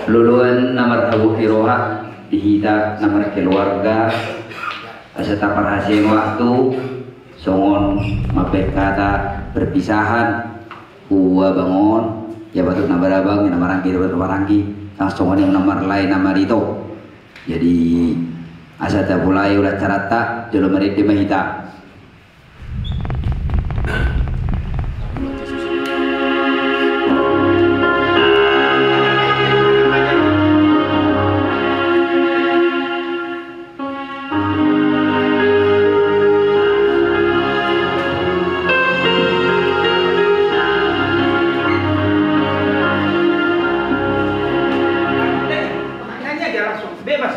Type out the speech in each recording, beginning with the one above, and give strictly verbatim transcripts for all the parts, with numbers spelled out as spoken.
Loloan na marhabot ni roha di hita na markeluarga, asa taparhasea ma tu songon mambaen hata perpisahan. Ua bangon, ia patut na marabang, ia na maranggi, ia patut na maranggi, nang songon i na marlae na marito. Jadi, asa tapulai ulaon acaranta, jolo marende ma hita. Nyanyi aja langsung, bebas.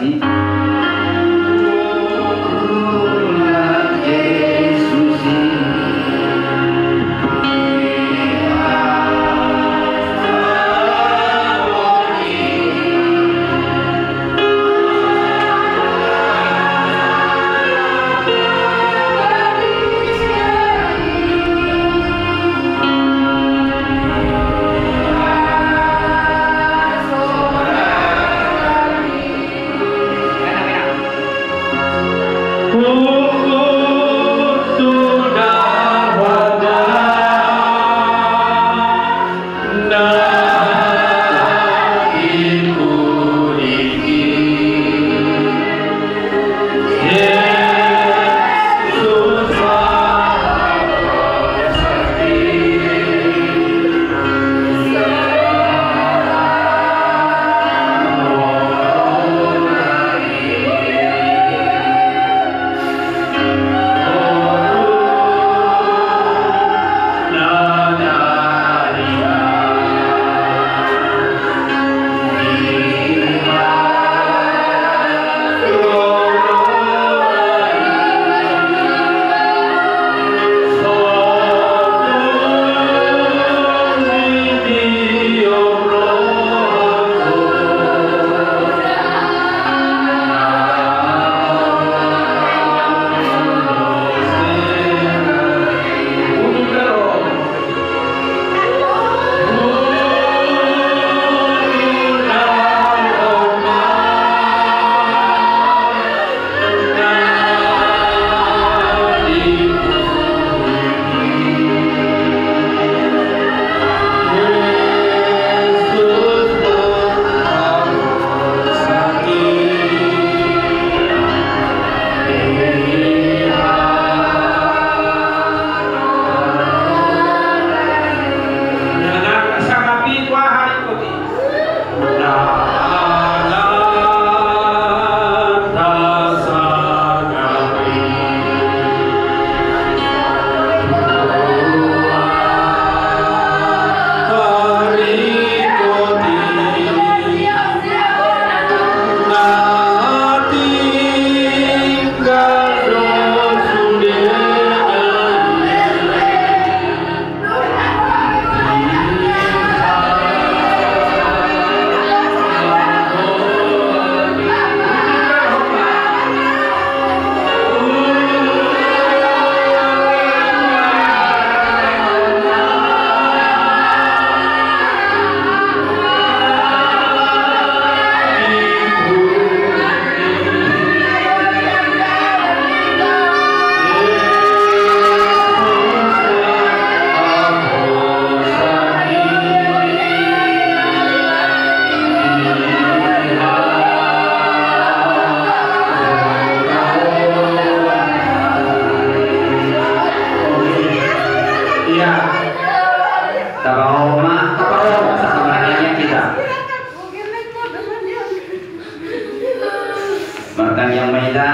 Ita,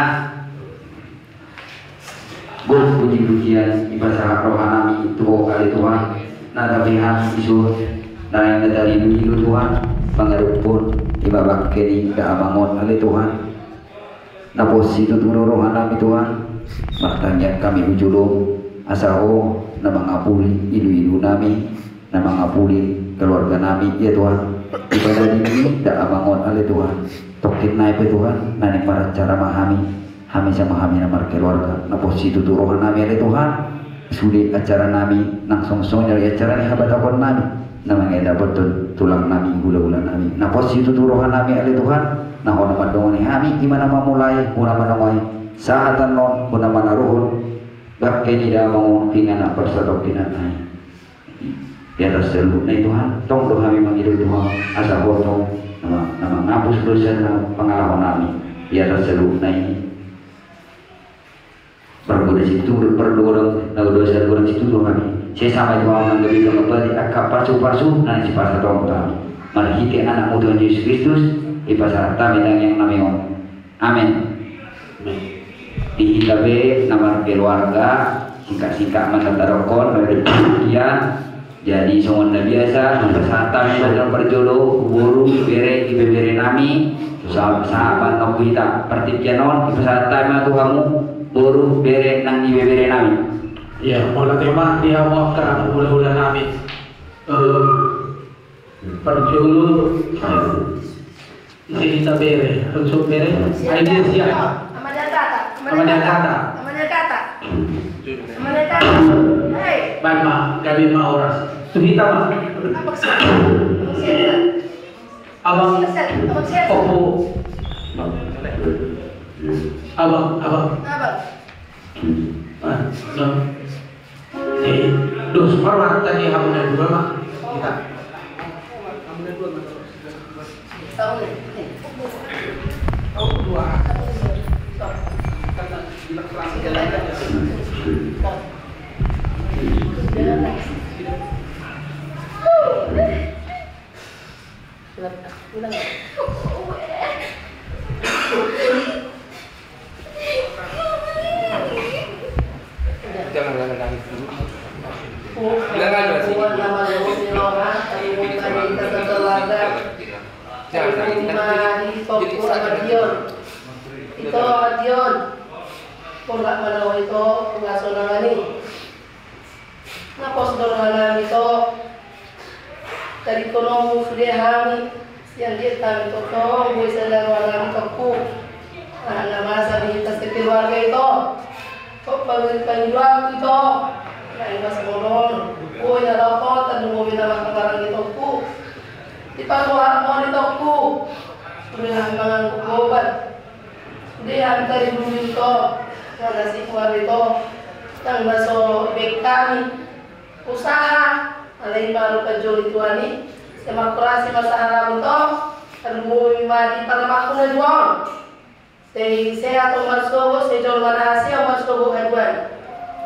gok puji-pujian dipasahat roha nami tu Ho ale Tuhan, na tapiha isun, na naeng na taribu i do Tuhan, mangadophon i ma bangke ni da amang on ale Tuhan. Na pos situtu do roha nami Tuhan, martangiang hami tu jolom, asa Ho na mangapuli ilu-ilu nami, na mangapuli keluarga nami, ia Tuhan. Dipadadi ni da amang on ale Tuhan. Tongkin nai pe Tuhan, naeng maracara ma hami, hami sama hami na markeluarga. Na pos situtu roha nami ale Tuhan. Sude acara nami, nang songon-songon i acara ni habatahon nami, na mangedapothon tulang nami, hula-hula nami. Na pos situtu roha nami ale Tuhan, na Ho na mandongani hami, i ma na mamulai, Ho na manongoi, sahat annon, Ho na manaruhon, bangke ni da amang on, inganan parsatongkinan nai. Di atas saluhutna i Tuhan, tong do hami mangido tu Ho, asa Ho tong na ma-, na mangapus dosa na pangalaho nami. Di atas saluhutna i, pargodang situtu, pargodang, na godang, pargodang situtu do hami. Sesa ma i Tuhan, manggabean hami angka pasu-pasu na sipasatongkin tu hami. Marhite Anakmu Tuhan Jesus Kristus, dipasahat hami tangiang nami on. Amen. Amen. Di hita pe na markeluarga, singkat-singkat ma na tadokkon, baru kemudian, jadi songon na biasa, pasahat hami ma parjolo, boru, bere, ibebere nami, sa-, sahat ma annon tu hita. Partingkian on, dipasahat hami ma tu hamu, boru, bere, nang ibebere nami. Ia, mauliate ma di hamu angka hula-hula nami. Eh, Parjolo, ise hita bere, rungsuk bere, ai dia siapa? Amanda Tata. Amanda Tata. Amanda Tata. Amanda Tata. Hei. Baen ma, gabe ma horas. Tu hita ma. Abang Siasan. Abang Siasan. Abang Siasan. Opo. Abang, abang. Abang. Ah, no. Eh, dos ma rohanta di hamu na dua ma. Hita. Ulang. Jangan, jangan, jangan. Ulang aja, sini. Jangan, jangan. Jadi, sakit. Ito, Madion. Ito, Madion. Ito, Madion. Na pos do roha nami, Ito. Tadingkononmu sude hami, sian dia hami, Ito, boi sada roha nami, Ito. Aha na masa di hita sekeluarga, Ito. Ito, pangidoanku, Ito. Naeng ma songon on, boi na laho tandung boi na mangkamarang, Ito. Dipaluar ma on, Ito. Sude hami manganggo goban. Sude hami taribu, Ito, na nasib ma, Ito, nang na so dibaen hami usaha, alai ma rupa joli Tuhan i, sai mangkorasi ma sahalami, Ito, tarlumobi ma di parumaenmu na dua on. Sai sehat hamu marsogot, sai jolma na hasea hamu marsogot haduan.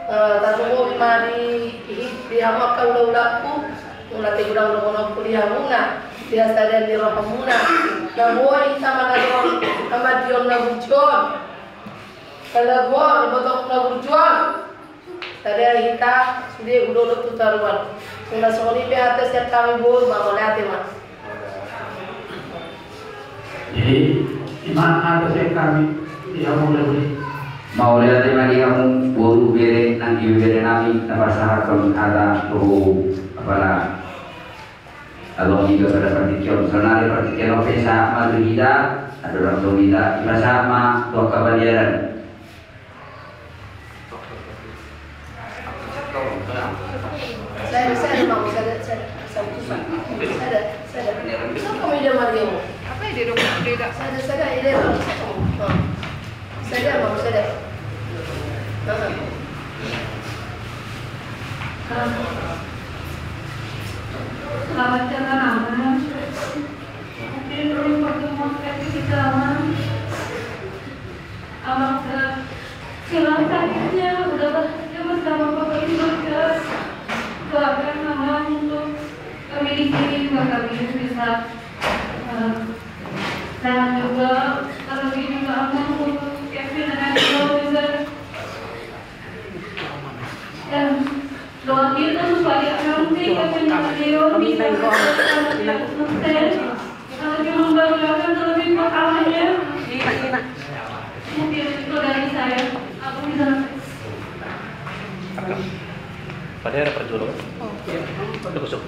Eh, tarlumobi ma di, di, di hamu angka hula-hulangku, mauliate godang dohononku di hamuna, di hasadaon ni rohamuna. Na boi hita mangadopi Amanda Dion na burju on. Pala boi, iboto na burju on. Sada hita, sude hudok tu toruan. Songon i pe hata sian hami, boru, mauliate ma. Jadi, ima hata sian hami, di hamu, boru. Mauliate ma di hamu, boru, bere, nang ibebere nami, na pasahathon hata tu ho, apala. Adong iba pada partingkian on, saonari partingkian on pe sahat ma tu hita, adong tu hita, dipasahat ma tu angka paliaran. Sada, sada, sada. Sada, sada. Sada, sada. Ida Maria. Apa ide dong? Ide dah. Sada, sada, ide dong. Sada, sada. Selamat jalan, Amang. Mungkin perlu pertemuan kita, Amang. Abang, eh, tulang sakitnya udah berhasil bersama Bapak Ibu ke. Doakan Abang untuk kami di sini juga, kami bisa, eh, sehat juga, terlebih juga Abang untuk yang Doa kita supaya nanti K P N K J O bisa sukses, bisa lebih membanggakan, lebih berkah. Mungkin itu dari saya. Aku bisa. Pada era perjuangan. Oh. Itu kusuk.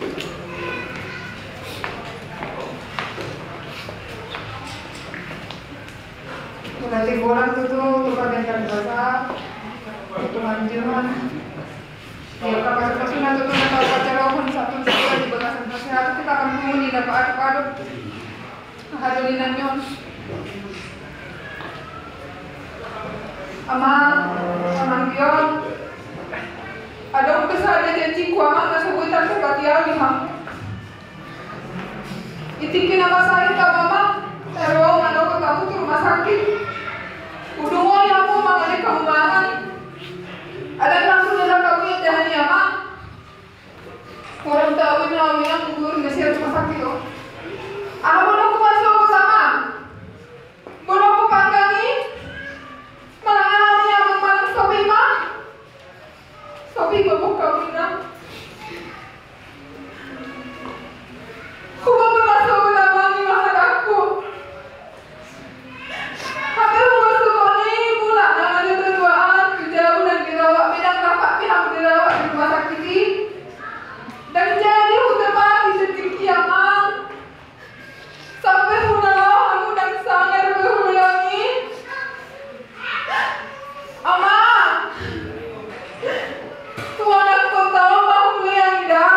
Nanti bolan tutu, tutu pagandang basa, tutu manjuman. Ia kapasupasuna tutu na tapajalohon, satu satu di bagasan kesehatan, kita akan tunggu di dapat aduk-aduk. Hadulinan nyon. Amang, amang Dion. Adong pe sada janjiku amang na so boi tarpatupati au di hamu. Di tingki na masa i hamu amang, taruang mandohot hamu tu rumah sakit. Udung oi hamu amang, ade hamu mangan. Adong langsung adalah kamu yang jahat ni amang. Kurang tahu ini awalnya kubur di rumah sakit tu. Aha boanku masuk amang? Boanku panggang i? Manang aha ni amang manang sopi ma? Sopi ma boanku amang. Huboto ma songon amang i ma hatangku. Hape huboto songon i mulak na manjatuahan tu jabu nang dirawat, pe ndang rap be hamu dirawat di rumah sakit i. Ndang jadi hutepati di tingki i amang. Sampe huna laho hamu ndang sanga dope hulean i. Amang. Tu anakku tau ma hulean i da.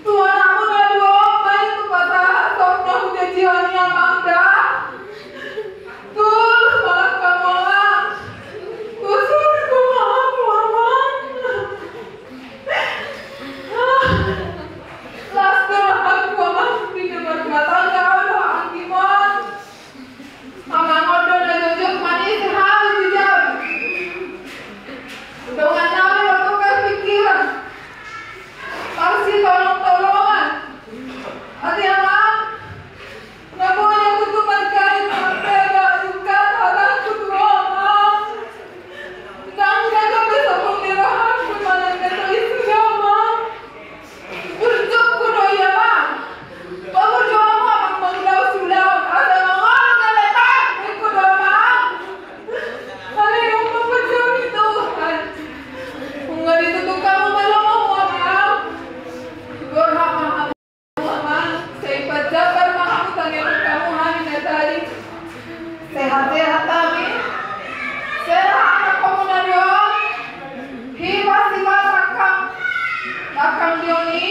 Tu anakmu na dua on ma i tu pasahat sop na hujanjion i amang da. Tulus ma langkamu amang. Khusus tu anakmu amang. Las do rohangku amang, di rumah tangga au do anggi mon. Amang on do na jojok manisi hami tu jabu. Dongan nami martukar pikiran. Marsitolongtolongan. Ate amang. Na boi au tutu margari marpega, dungkon hatangku tu ho amang. Ndang gabe sombong ni rohangku manang na tolisi amang. Burjukku do i amang. Pamurjuanganmu amang mangulahon ulaon asa mangoloi na lepak. Burjukku do amang. Haleluya, pamurjuangan ni Tuhan. Nunga ditutup hamu ma lomo amang. Borhat ma hamu. Amang, sai pajabar ma hamu tangiangkon hamu hami na tadi. Sehat-sehat hami. Sehat ma hamu na dua on. Hipas-hipas sangkap. Lakang Dion i.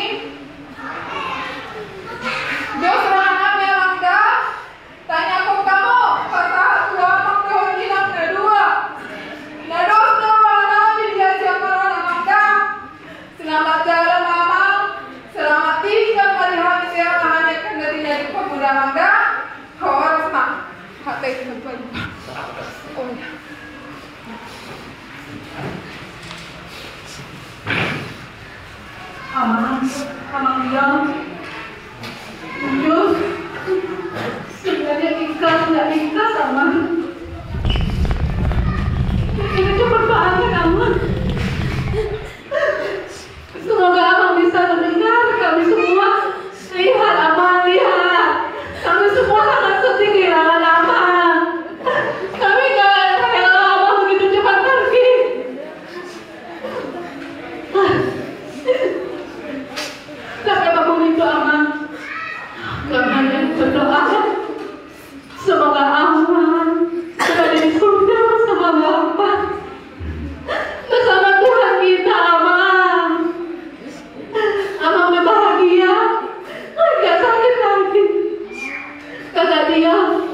Dos roha nami amang da. Tangiangkon hamu pasahat tu amang dohot inang na dua. Na dos do roha nami diajak ma roha na amang da. Selamat jalan amang. Selamat tinggal ma di hami, sehat ma hami angka na tinadingkon muna amang da. Horas ma. Hata itu lupa. Oh ya. Amang, amang Dion. Jujur, sebenarnya ikhlas nggak ikhlas amang. Ini cuma banget amang. Semoga amang bisa mendengar kami semua. Lihat amang, lihat. Kami semua sangat sedih kehilangan amang. Kami nggak rela amang begitu cepat pergi. Tapi apapun itu amang, kami hanya berdoa. Semoga amang berada di surga bersama Bapa. Bersama Tuhan kita amang. Amang udah bahagia. Nggak sakit lagi. Kakak Dion,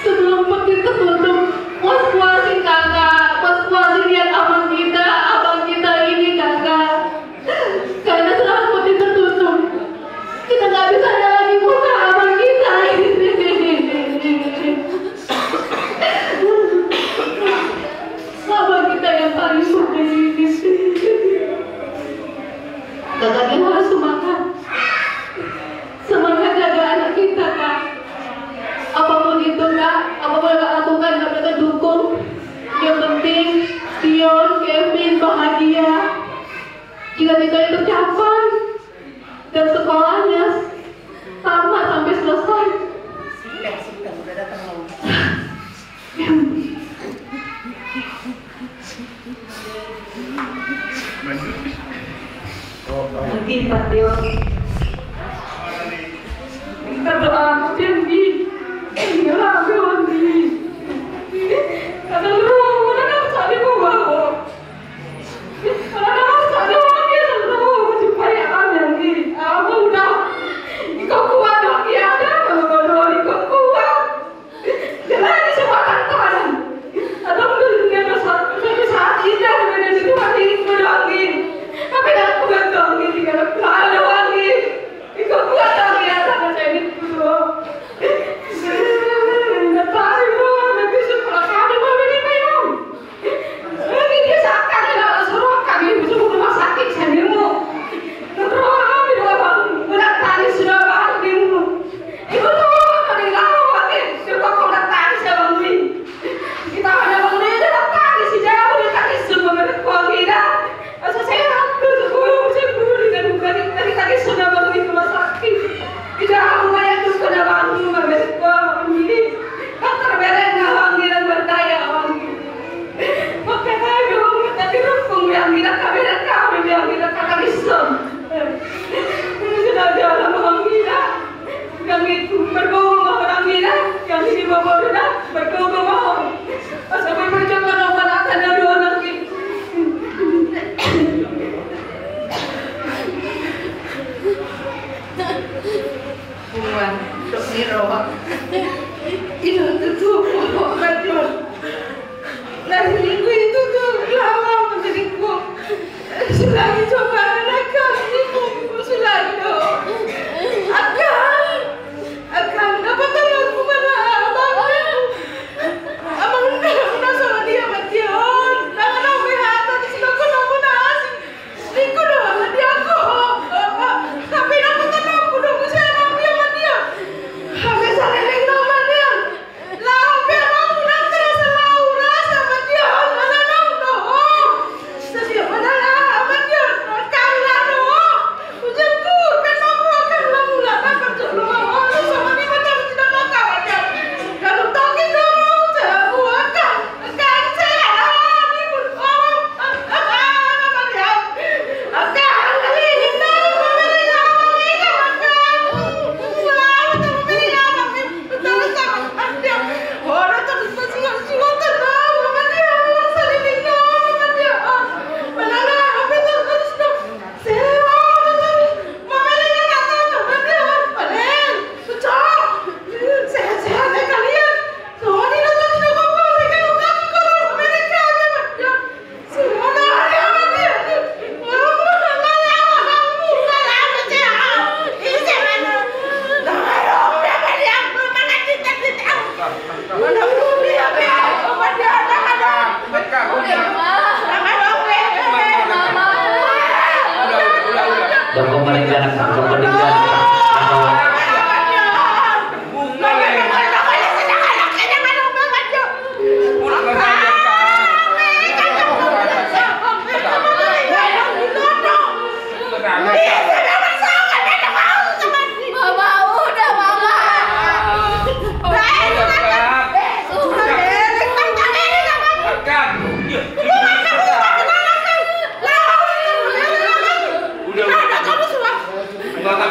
sebelum peti tertutup, puas-puasin kakak, puas-puasin lihat abang kita, abang kita ini kakak. Karena setelah peti tertutup, kita nggak bisa ada lagi muka abang kita ini. Abang kita yang paling penting ini. Kakak Dion harus semangat. Semangat jaga anak kita, Kak. Apapun itu, Kak, apapun yang Kak lakukan, Kak akan dukung. Yang penting, Dion, Kevin bahagia. Ketika itu capai dan sekolahnya tamat sampai selesai. Mungkin Pak Tio. Kita berdoa, mungkin di. Inilah doa di. Kata lu, mana dah cari bawa. Lagi dia sakit, dia langsung rumah sakit sendiri. Terus kami dua bang, udah tadi sudah bang, bingung. Ibu tuh, tadi lawan nih, sudah kau udah tadi saya bang. Kita ada bang, dia udah tadi si jauh, dia tadi semua berkuang kita. Asa sehat tuh, sepuluh, sepuluh, dan dari tadi sudah bang di rumah sakit. Tidak, aku banyak tuh kena bang, rumah berkuang ini. Dokter bereng bang, dan berdaya bang. Maka kami, kami rukung yang tidak kami dan kami yang tidak kami som. Sudah jalan bang, tidak. Kami itu berguru bang, tidak. Kami di bawah, tidak berguru bang. Masa berperjuangan apa nak tanda dua lagi. Buat, dok ni roh. Itu tuh, tuh, buat, buat. Nah, selingkuh itu tuh, lawan selingkuh. Selagi coba anak kami, selagi dong. Akan, akan, apa tolong kepada abang? Abang, udah sama dia, mati on. Tangan abang, hata di sini, aku nunggu nasi. Selingkuh dong, mati aku. Tapi aku tenang, aku nunggu saya, mati on, mati on. Sampai saling dong, mati on. Mama, udah, Mama. Udah, udah.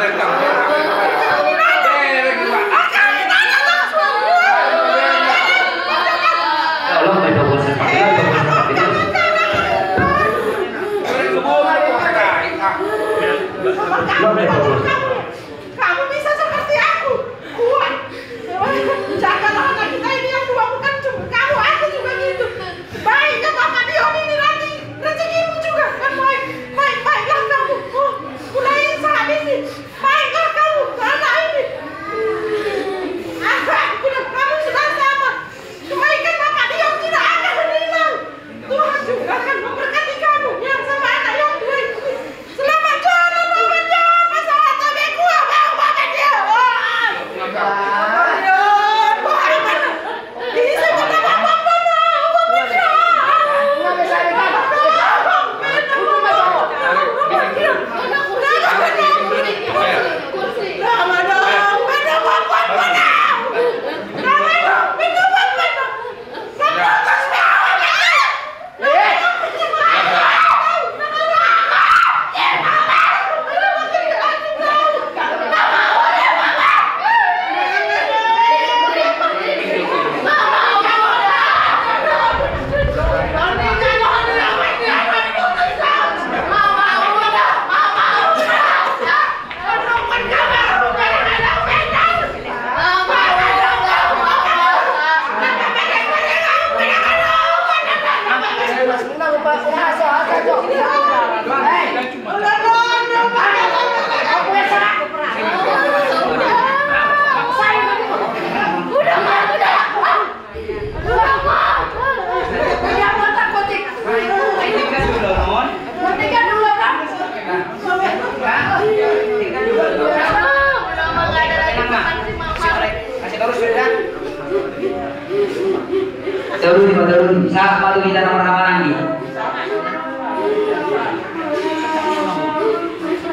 Daru, daru, sa, madu kita nomor hamanangi.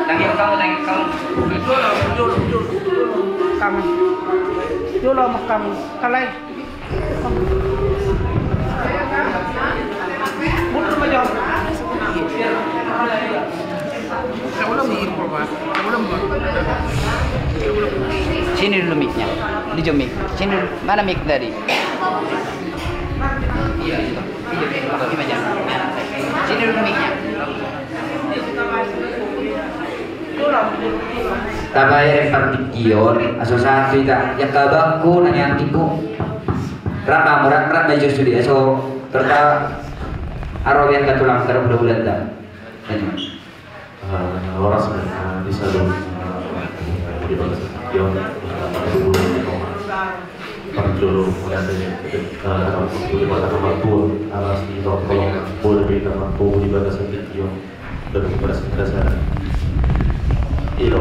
Tangi kamu, tangi kamu. Kamu. Jolo, kamu. Kalai. Mundur, maju. Sini dulu mic-nya. Di jom mic. Sini dulu. Mana mic tadi? Iya, iya. Iya, iya. Sini dulu mic-nya. Tabayar partingkion, aso satu ita, yang kabangku, nanya tingku. Rap, rap, rap, rap, maju sudah, aso, terta, aro yang katulang, terus bulan-bulan dah. Tanya. Eh, horas, eh, di saluhut, eh, di bagasan tingki on, eh, parjolo mauliate, eh, di bagasan tingki on, alas ni tolong, boleh beda mampu di bagasan tingki on, dan di bagasan tingki on. Ilo,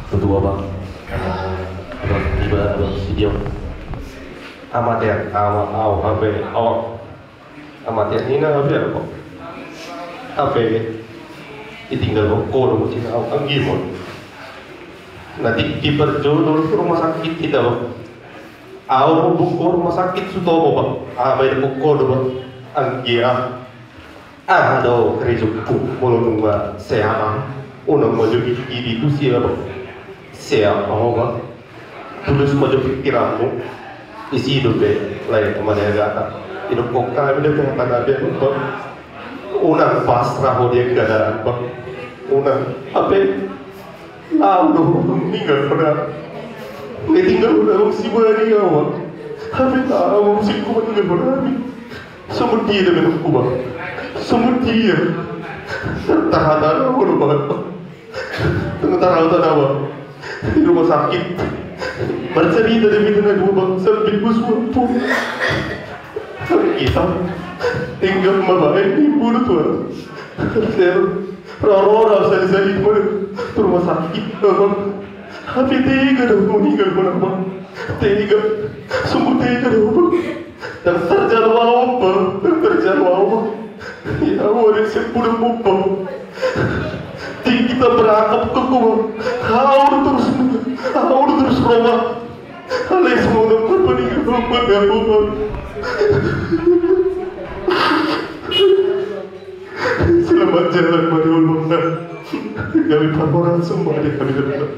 ketua bang, eh, abang tiba, abang sidion. Amat ya, amat, au, hape, au. Amat ya, nina hape apa? Hape, ditinggal bokko do musim au, anggi mon. Na tingki parjolo rumah sakit ita, bang. Au bokko rumah sakit Sutomo, bang. Abai do bokko do, bang. Anggi, ah. Ah, do, kerejokku, molo nunga sehat, ah. Unang ma jo gigi di kusi, bang. Sehat, oh, bang. Tulus ma jo pikiranmu. Isi dope, lae, mane agata. Idokkon hami dope hata na biar, bang. Unang pasrah ho di anggaran, bang. Unang, hape, laho do ho, bang, ninggalhon hami. Ninggalhon hami, sibari, bang. Hape, laho, bang, singku, bang, ninggalhon hami. Songon dia dope ningku, bang. Songon dia. Tahan, tahan, tahan, bang. Tahan, tahan, tahan, bang. Di rumah sakit. Marcarita dope hita na dua, bang, sambil bersuatu. Hita. Tinggal ma baen ni bulu tua. Roro, roro, sali-sali, bang. Di rumah sakit, bang. Hape tega do ho ninggalhon hami, bang. Tega. Sungguh tega do ho, bang. Ndang tarjalo au, bang, ndang tarjalo au, bang. Ya, au adong sian pudun, bang. Tingki taberangkat ho, bang. Au do terus, au do terus ro, bang. Alai songon on, bang, paninggil, bang, bang, bang. Selamat jalan, bang, bang. Kami pamoran semua di kami, bang.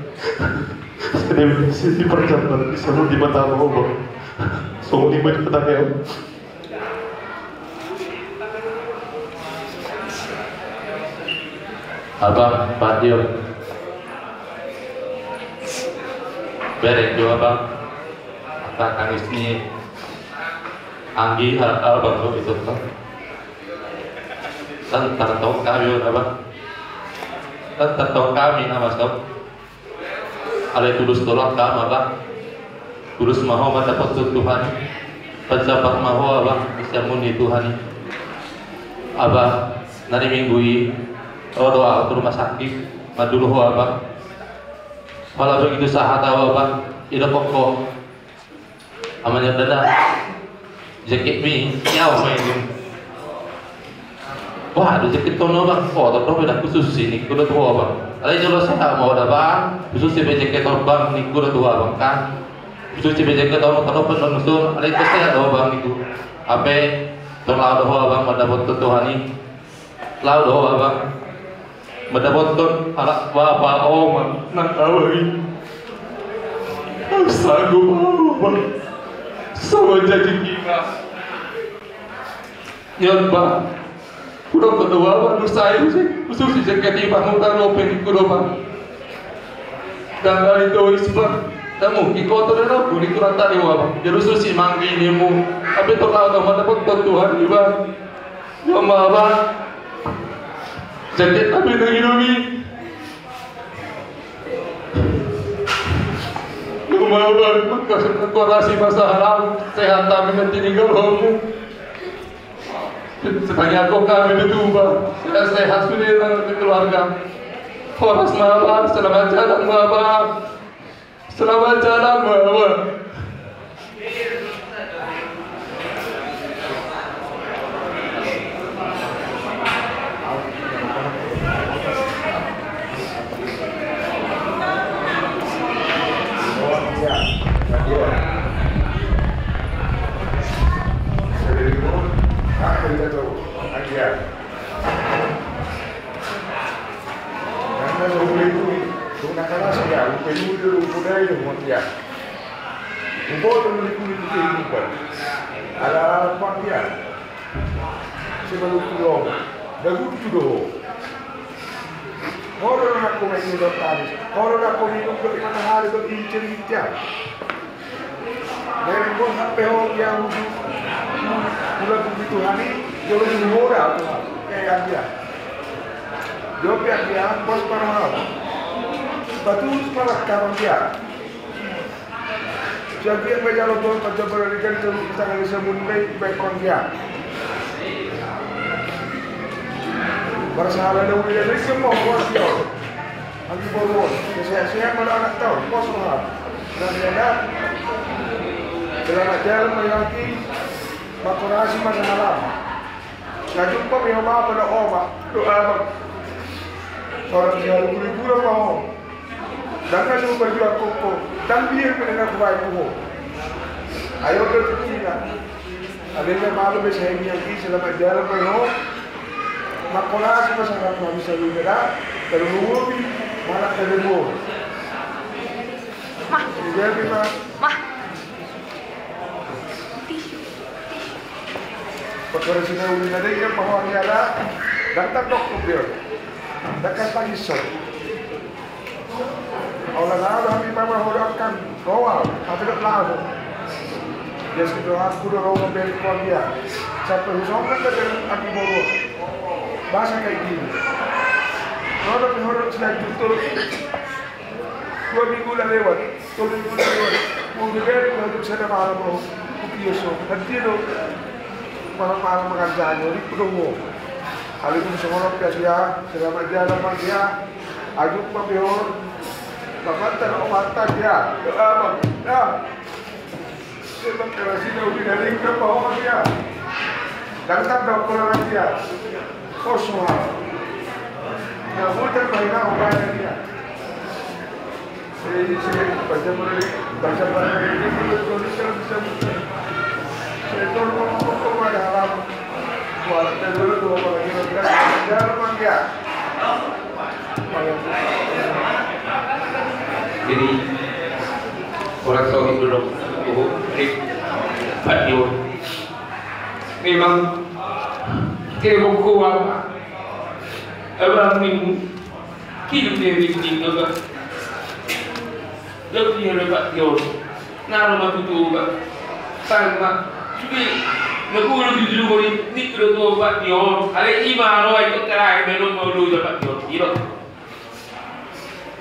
Jadi, sisi perjalanan di sana di mata, bang. Songon i ma di pertanyaan. Abang, Patio. Bereng jo, abang. Angka tangis ni anggi, a-, abang, tu itu, bang. Ndang tartaon hami, abang. Ndang tartaon hami na masa on. Alai tulus do roham, abang. Tulus ma ho mandapothon Tuhan i. Pansapar ma ho, abang, di siamun ni Tuhan i. Abang, na di minggu i ro do au tu rumah sakit. Mandulu ho, abang. Pala begitu sahat au, abang, idokkon ho. Amang ni Dada, jaketmi, ya, au ma i. Wah, do jaket on, abang. Oh, tong do be, ndang hususi, ningku do tu ho, abang. Alai jolo sehat ma ho da, bang. Hususi be jaket on, bang, ningku do tu ho, abang, kan. Hususi be jaket on, tong do be, ndang hususi. Alai tong sehat do ho, bang, ningku. Hape, tong laho do ho, abang, mandapothon Tuhan i. Laho do ho, abang, mandapothon halak bapa on ma nang au i. Ndang sanggup au, abang. Songon janji hita. Ian, bang. Hudok ketua, bang, dosa i, hususi jaket i, bang, huta dope, ningku do, bang. Ndang, alai tois, bang. Ndang mungkin kotor do, ningku, na tadi, bang. Jadi hususi ma anggi nimu. Hape tong laho do ho mandapothon Tuhan i, bang. Ia ma, bang. Jaket hape na inum i. Ia ma, bang. Makasih, makasih, masalah sehat hami na tininggalhonmu. Setangiangkon hami di tuba. Sehat-sehat sude nang keluarga. Horas ma, bang. Selamat jalan ma, bang. Selamat jalan, Mama. Karena so mulai tuli, so na kalas dia, mulai tuli do, mulai do, mulai dia. Umboto mulai tuli tu kehidupan. Ala, ala panggilan. Sibalutu do, bagutu do. Ho do na nangkok minum dohot tangis, ho do na nangkok minum dohot matahari dohot incer incer. Dari bos sampe ho dia uju. Ulang bumi Tuhan i, jolo di mora Tuhan. Eh, anggia. Jolo pe anggia, bos parahal. Batu parahal anggia. Sian dia pe jalo Tuhan, pajabaran ikan, jalo kita ngali sabun pe, baik kon dia. Barsahala na uli dari semua, bos dia. Anggi boru on, sehat-sehat ma anak tau, pos roham. Dan dia dah, selamat jalan ma i anggi, mangkorasi ma sahalam. Nga jumpa mi ho bapa dohot oma, dohot amang. Saurang sihaluku liburan ma ho. Ndang na so pajulang koko, ndang biar pe na hubaen tu ho. Ayo do tu cina. Adong na malo be sahe ni anggi, selamat jalan ma i ho. Mangkorasi ma sahalam, bisa juga da. Terus ngopi, mana ada dua. Mah. Jadi mah. Mah. Tisu, tisu. Perkara sina uli na denggan pahoan ni ada, ndang tardok tu dia. Ndang kan tangis so. Aula na ada hami mama hodo akan roal, tapi dok laho. Dia sekitar aku do roal beri kuan dia. Sampai husongan dari aku bawa. Bahasa kayak gini. Rodo pe hodo sila jutur. Dua minggu na lewat, tolu minggu na lewat. Mau di beri, mau di sana malam, mau. Kupius, so. Nanti lo. Malam-malam makan jalan, di kudo, mau. Alai kudo sama lo, biasa ya. Selamat jalan, Bang, ya. Ajuk, Bang, Bihor. Bang, mantan, oh, mantan, ya. Doa, Bang. Ya. Sebab kerasi na uli na denggan pahoan dia. Ndang tardok pola dia. Kosong. Na mutar baina ho baina dia. Eh, ini sih, baca mana ni? Baca mana ni? Ini betul, betul, bisa, bisa. Saya tahu, kok, kok, kok ada haram. Wah, saya dulu, dua, apa lagi, dia. Jadi, orang tahu itu dong. Oh, Rik. Pak Dio. Memang, kira buku apa? Abang minggu. Kirim dia di sini, enggak. Jauh dia, Pak Dio. Naro ma tutu, Pak. Sai ma. Sude na guru di dulu, ni, ni, tutu, Pak Dio. Alai i ma ro, ai, tu, terakhir, belum mau lu, Pak Dio. Ilo.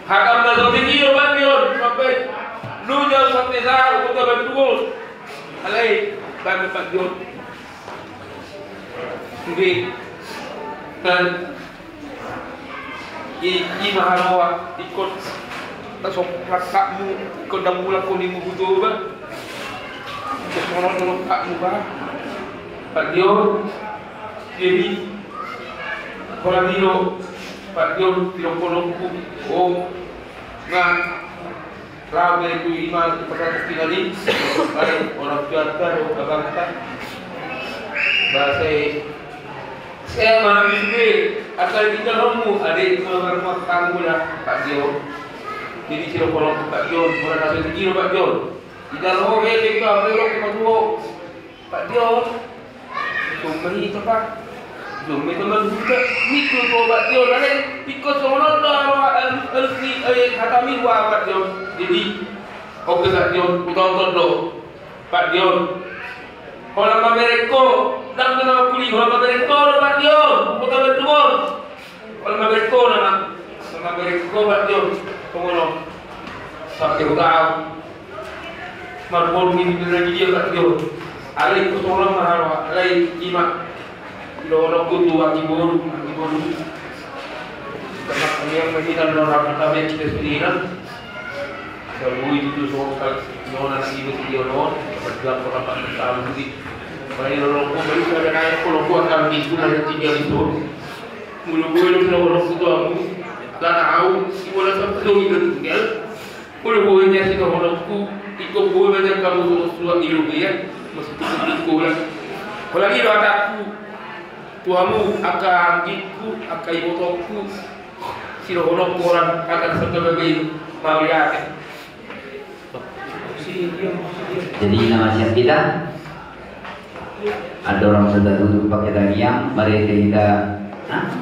Hakam na so tinggi, Pak Dio. Sampai lu jauh sampai sahar, kota Bandung. Alai, Pak, Pak Dio. Sude. Kan. I, i ma haroa, ingkon tasok langkatmu, ingkon ndang mulak ho ninna tu Toba. Ingkon songon on do langkatmu, bah. Pak Dio, jadi, holan i do, Pak Dio, di dohononku, oh, nga, Rame tu i ma tu pasahat tinggal i. Baik orang tuanta dohot abangta. Bahasa i. Saya ma habis be. Asal tinggal romo. Ada i ma rumah tangga dah, Pak Dio. Jadi siro kolom Pak Dio. Mula nasa tinggi Pak Dio. Tinggal romo, eh, tinggal romo, tinggal romo. Pak Dio. Jumma hita, Pak. Jumma hita, Pak. Mikku tu Pak Dio, nale. Piko songon on do, anu, anu, ni, eh, hata mi, Pak Dio. Jadi, oke, Pak Dio, hutonton do. Pak Dio. Holan mamereng ho, ndang kena kuli, holan mamereng ho, Pak Dio. Kota Bandung. Holan mamereng ho nama, holan mamereng ho, Pak Dio, songon on. Sampe hutau. Marboru ni, ni, ni dia, Pak Dio. Alai, songon on ma haroa, alai, i ma. Ilo, ilo, kutu, anggi boru, anggi boru. Karena kami yang menghina, ilo, rapat kami, kita sendiri, kan. Sabui itu, songon, kal-, songon anak ibu, si Dio, non. Dapat bilang, kok, rapat, kita, sendiri. Mana ilo, ilo, kok, baru, ada naik, kok, ilo, kok, akan, itu, naik, tinggal, itu. Mulu-mulu na orang tua mu, karena au, ibu rasa perlu itu tinggal. Molo boi ma sidohononku, ingkon boi ma nian hamu suang-suang i do be, ia, masih tutu-tutu holan. Holan i do hatangku tu hamu angka anggingku, angka ibotongku, sidohononku holan, angka sangkap be i, mauliate. Jadi, na masian hita, andorang so tatutup paketangiang, marende hita, ha?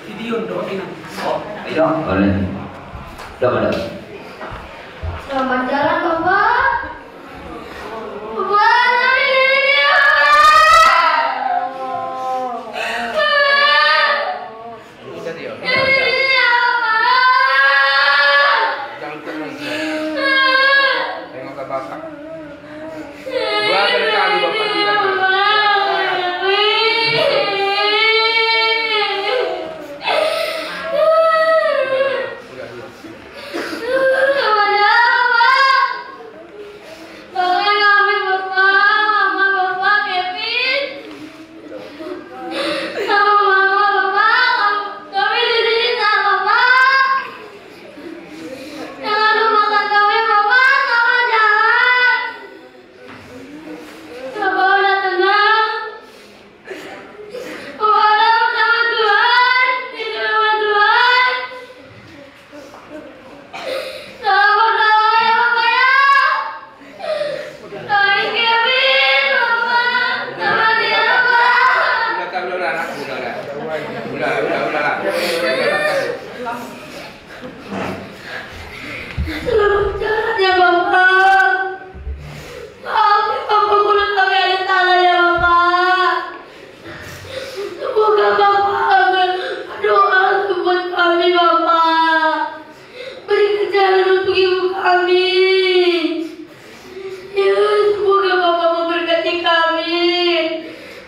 Video do, Inang. Oh, ayo, boleh. Dok, dok. Selamat jalan, Bapak. Bapak, kami dari dia, Bapak. Udah, Tio. Dari dia, Bapak. Jangan terus. Tengok ke Bapak. Dua kali Bapak bilang. Selamat jalan ya, Bapak. Maaf ya, Bapak, kalau kami ada salah ya, Bapak. Semoga Bapak berdoa buat kami, Bapak. Berikan jalan untuk ibu kami. Ya, semoga Bapak memberkati kami.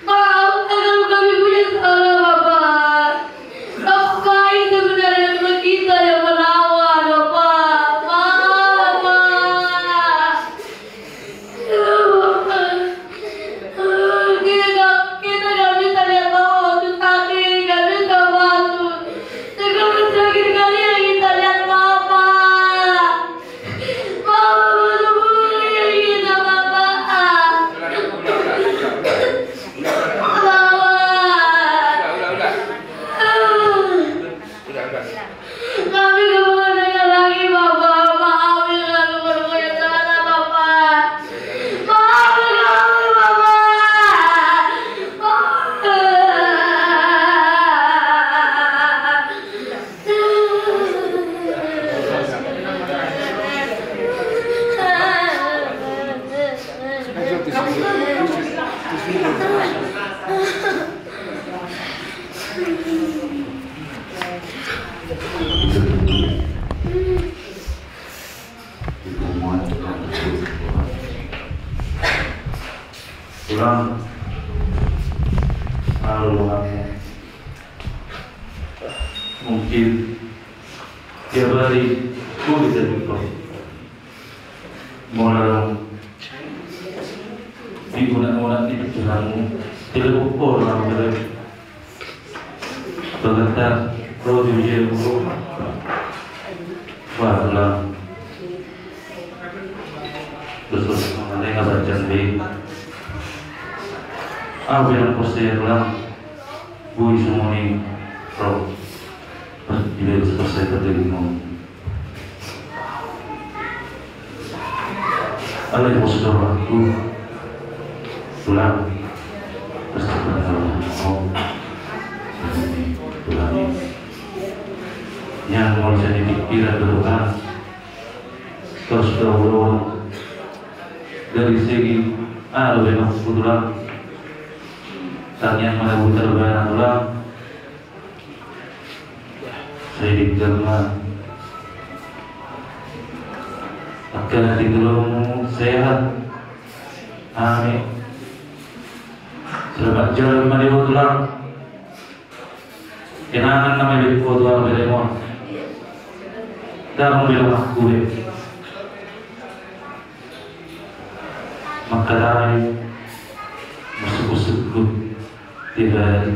Maaf kalau kami punya salah, Bapak. Bapak baik sebenarnya, cuma kita yang melawan, Bapak. Maaf, Pak. Kita, kita nggak bisa lihat Bapak waktu sakit, nggak bisa masuk. Sekarang terakhir kali yang kita lihat Bapak. Bapak, Bapak, Bapak, yang kita, Bapak. Bapak. Kami kemana lagi, Bapak? Maafin kami, berbuat salah, Bapak. Maafin kami, Bapak. Tulang, halo, mungkin tiap hari gue bisa jumpa. Molo di unak-unak ni pikiranmu, telepon ko langsung. Bagata, ro di ujung dulu. Wah, tulang. Terus, terus, mana yang nggak baca, Bi? Ah, bilang pos ya, tulang. Boi songon i, ro. Pas di bebas, pas saya terjadi mau. Alai bos do aku. Tulang. Pasti pernah mau. Tulang. Yang mau jadi pikiran, Tulang. Terus, Tulang. Dari segi, ah, lebih enak, Tulang. Tangiang mana putar bana, Tulang. Sai denggan ma. Angka na tinadingonmu sehat. Amin. Selamat jalan ma di ho, Tulang. Kenangan nama di ho, Tulang, beremon. Dalam belok aku be. Mangkatai, masuku-suku, tiba.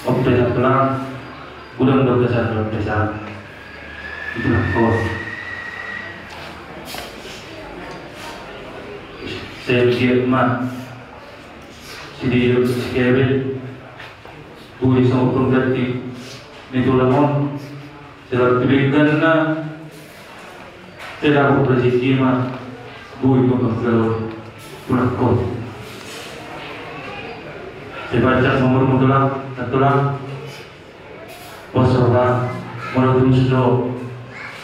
Ope, Tulang, godang do pesan, do pesan. Sai anggiat ma sidihut sikebe boi songon pengganti ni tulang on. Sai dapot tu dengganna, sai dapot rezeki ma boi panggabean tulang on. Sai baca nomor tulang, tulang. Pos roha, molo tulus do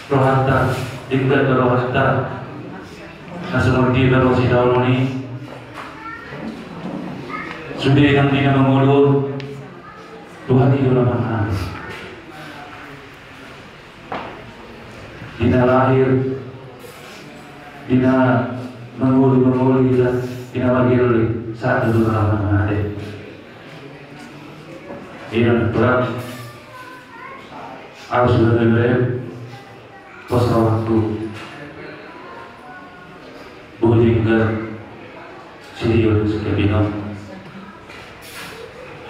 rohanta, denggan do rohanta. Na songon dia do roha sidaonon i. Sude nang di na mangolu, Tuhan i do na mangabe. Di na lahir, di na mangolu, mangolu, di na, di na margelleng, sada do na mangabe. Ia, berat. Ahu sudah dengar, pas waktu bujing ke sini, harus ke bingung.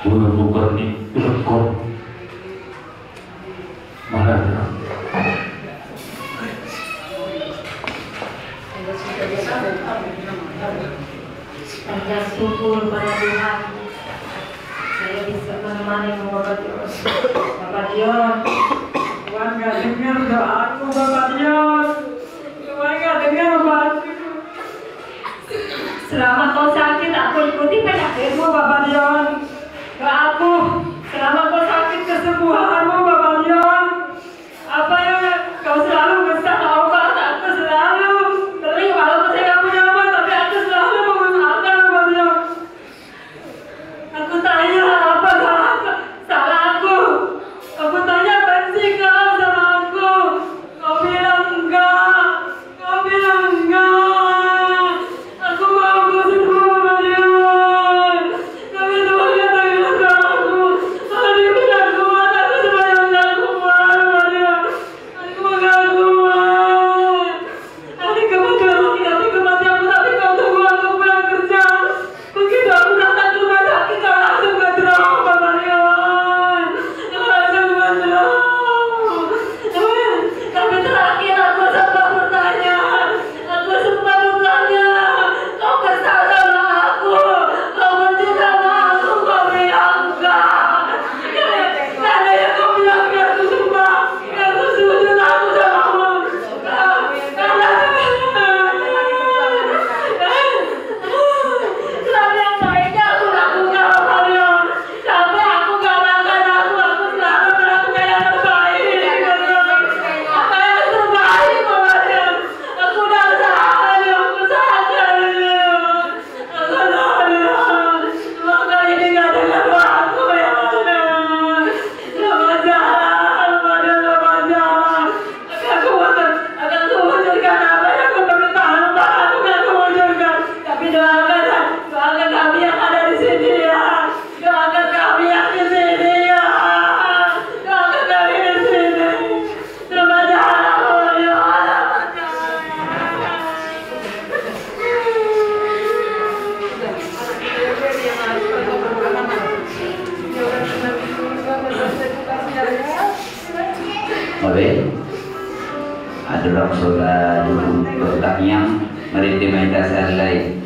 Bukan, bukan ni, bukan. Mana dia? Panjang syukur pada Tuhan. Saya bisa menemani Bapak Dion. Bapak Dion, Tuhan nggak dengar doaku, Bapak Dion. Tuhan nggak dengar doaku. Selama kau sakit, aku ikuti penyakitmu, Bapak Dion. Doaku, selama kau sakit, kesembuhanmu, Bapak Dion. Apa yang kau selalu pesan obat, aku selalu beli, walaupun saya nggak punya obat, tapi aku selalu mengusahakan, Bapak Dion. Aku tanya, apa salah, salahku? Aku tanya, benci kau sama aku? Kau bilang enggak. Kau bilang enggak. Aku mau gosip dulu, Marion. Tapi Tuhan kata bilang sama aku, kalau dia bilang kuat, aku sebenarnya enggak kuat, Marion. Aku enggak kuat. Aku kebetulan, tapi kematianku, tapi kau tunggu aku pulang kerja. Begitu aku datang ke rumah sakit, kau langsung ngedrop, Marion. Kau langsung ngedrop. Tapi terakhir aku sempat bertanya, aku sempat bertanya, kau kesal sama aku, kau benci sama aku, kau bilang enggak. Karena yang kau bilang, biar aku sembah, biar aku sujud, aku sama Allah. Tapi yang baiknya aku lakukan, Marion. Sampai aku gak makan, aku, aku selalu melakukan yang terbaik, Marion. Apa yang terbaik, Marion? Aku udah usaha, Marion. Aku usaha, Marion. Aku usaha, Marion. Cuma kali ini gak ada yang aku, ya, Marion. Selamat jalan, Marion, selamat jalan. Akan kuwujud-, akan kuwujudkan apa yang kau permintaan, Tuhan, aku akan kuwujudkan. Tapi doakan, doakan kami yang ada di sini, ya. Doakan kami yang di sini, ya. Doakan kami di sini. Terima kasih, ya. Oke. Adong saudara dulu bertanya, mari terima kasih.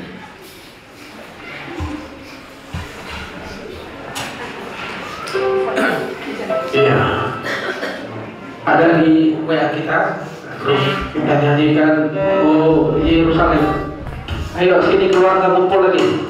Iya. Ada di W A kita, terus kita nyanyikan, "Oh Yerusalem." Ayo sini keluarga kumpul lagi.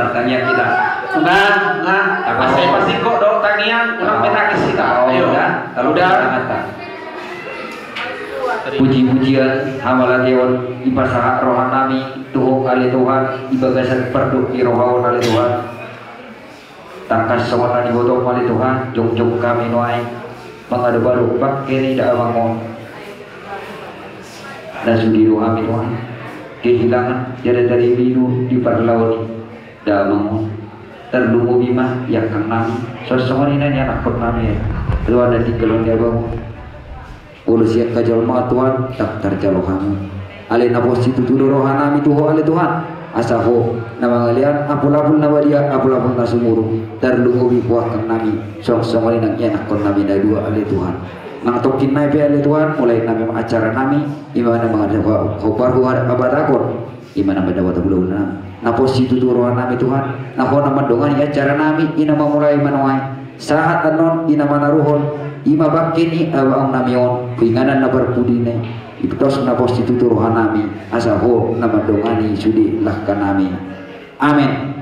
Tangiang hita. Nah, nah, apa saya pasti kok do tangiang, unang betangis hita. Ayo, udah. Kalau udah. Puji-pujian, hamauliateon, dipasahat roha nami tu Ho ale Tuhan, di bagasan pardok ni roha on ale Tuhan. Tangkas songon na diboto ale Tuhan, jongjong hami nuaeng mangadop-adop bangke ni damang on. Na sude do hami nuaeng kehilangan jala taridu di parlao ni damang on. Tarlumobi ma di angka nami, songon i na nianakhon nami, Tuhan, na tinggal on di abang on. Molo sian hajolmaon Tuhan, ndang tarjalo hamu. Alai na pos situtu do roha nami tu Ho ale Tuhan, asa Ho na mangalean apul-apul na badia, apul-apul na sumurung, tarlumobi huangkan nami, songon i nang ianakhon nami na dua ale Tuhan. Nang tongkin nai pe ale Tuhan, mulai nami ma acara nami, ima na mangalean ho parhu habatahon. Ima na mandapot hulahula nami. Na pos situtu roha nami Tuhan, na Ho na mandongani acara nami, i na mamulai manuai. Sahat annon i na manaruhon, ima bangke ni abang nami on, inganan na parpudi nai. Iptos na pos situtu roha nami, asa Ho na mandongani sude langka nami. Amen.